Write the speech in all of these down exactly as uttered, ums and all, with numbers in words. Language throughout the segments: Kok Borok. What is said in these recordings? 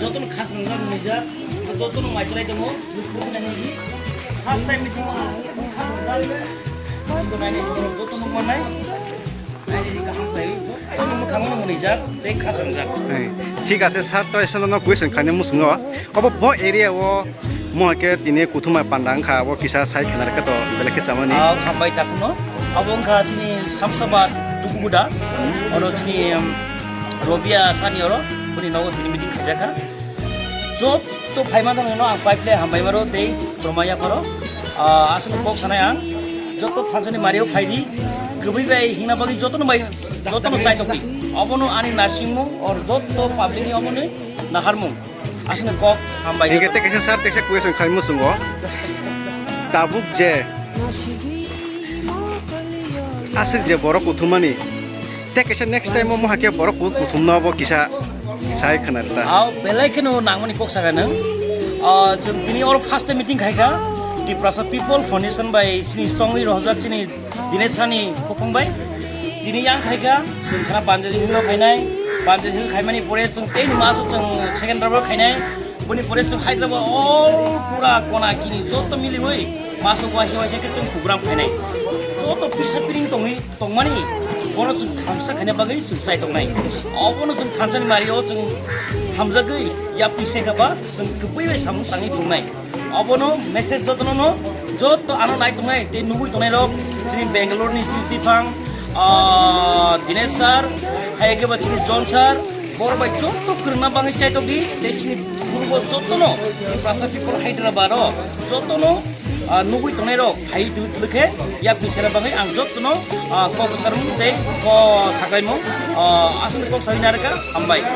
Jotono khas wngjak, nwngjak, jotono mai chwrai tongo. First time meeting o ang khas wngjak. Jotono manai. Ai, kaham khlai. Jotono mwkhango nwngjak, tei khas wngjak. Hey, thik ase, sir, to esono no question khaina muchungo. Obo bo area o mo ke tini kuthumai panda wngkha, abo kisa sai khna rwkha to belai khe chamani. Ah, hambai takhwno. Abo wngkha chini Samsabad Tukuguda. Oro chini, um, Robia sani oro, boni nogo tini meeting khaijakha. Joto phaima tongno ang pipe le hambai maro tei khulumai yapharo. Ah, aswk kok sanai ang. Joto thansani mario phaidi. Kwbwi bai hingna bagwi jotono bai, jotono chai tokdi. Obono ani narsingmung or joto public ni obono naharmung. Aswkno kok hambai. Hingke tei kaisa sir, tei kaisa question khai muchungo. Tabuk je aswk je borok kuthumani, tei kaisa next time o mohake borok ku-, kuthumno bo kisa sai khna rwta. Aw, belai kheno nangmani kok saka nang. Ah, chwng tini oro first time meeting khaikha. Tiprasa People Foundation bai chini chongwi rohorjak chini Dinesh Sani khopong bai. Tini yang khaikha, chwng khana Banjari Hill o khainai. Banjari Hill khaimani pore chwng tei ni maso chwng second round o khainai. Boni pore chwng Hyderabad all pura kona kini joto miliwi maso waisa waisa khe chwng program khainai. Joto pisa piring tongwi tongmani bono chwng thamsa khaina bagwi chwng chai tongnai. Obono chwng thansani mario chwng hamjagwi ya pisa kha ba chwng kwbwi bai samung tangwi tongnai. Obono message jotono no, joto ano nai tongnai tei nugwi tongnai rok, chini Bangalore ni chini Tifang, ah, Dinesh sir, hai khe ba chini John sir, borok bai joto kwrwngna bagwi chai tokdi, tei chini purbo jotono Tiprasa People Hyderabad o jotono, ah, nugwi tongnai rok phai twi twi khe yak bisera bagwi ang jotono, ah, kok kwcharmung tei kok saklaimung, ah, aswkni kok sawi narwkha, hambai.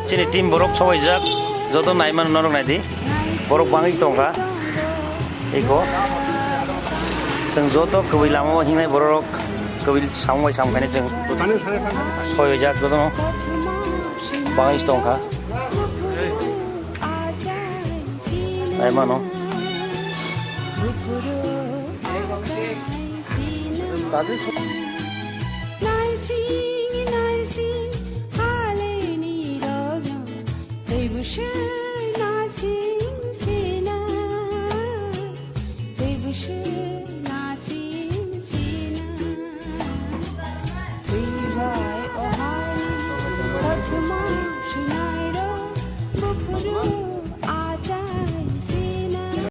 Chini team borok sobaijak, joto naimano norok naidi, borok bangwi tongkha. Iko chwng joto kwbwi lama o hingnai borok rok, kwbwi samung bai samung khainai chwng sobaijak jotono bangwi tongkha. Naimano.